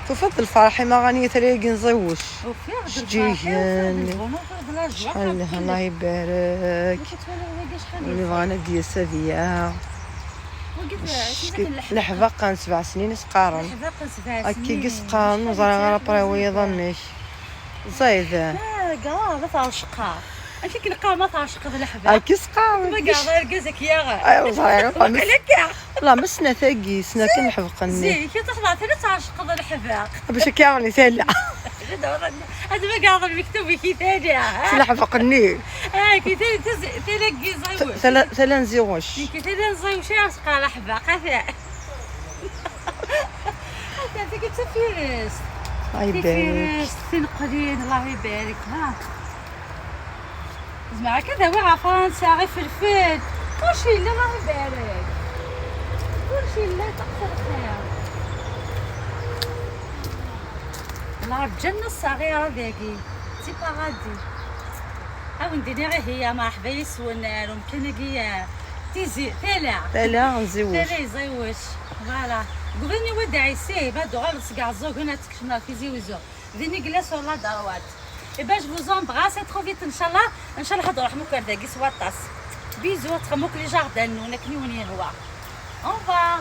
تفضل الفرح ما غني ثلاقي نزوج. شجيهن. شحال، الله يبارك، اللي بغانا ديال سادية. الحباقة 7 سنين سقارن. أكي قسقان وزرا غير براوي ضمك زايد. كاع لا تعشقها، انت كنلقى ما تعشق الحباق. أكي سقارن. ما كاع غير يا ايوا صغير. لك. لا ما سنة ثاقي سنة كنحبقني. زين كي تحضر ثلاث تعشق الحباق. باش كيعاوني ثلا. هذا ما كاع المكتوب كي ثاني. الحبقني. اه كي ثاني كي زيوش. ثلا ثلا نزيوش. كي ثلا نزيوش عشق الحباق هذا هذا كي تفيرست. الله يبارك. تفيرست تنقلين، الله يبارك. ها زعما كذا وعا فرنسا غير فلفل كلشي، لا الله يبارك كلشي، لا تقصر خير. الله الجنة الصغيرة ذاكي تي باغادي او نديري غير هي مرحبا يسون ممكن كي تيزي ثلا. ثلا نزيوش. ثلا يزوج، voilà قبلني ودع يسي بعد غير سكع زوج هنا تكشنا في زيوزو ذيني كلاس ولا دروات. Et ben je vous embrasse à trop vite ان شاء الله. ان شاء الله حتروح موك داكي سواطاس. bisous. تخموك les jardins ونكني وني هو. au revoir.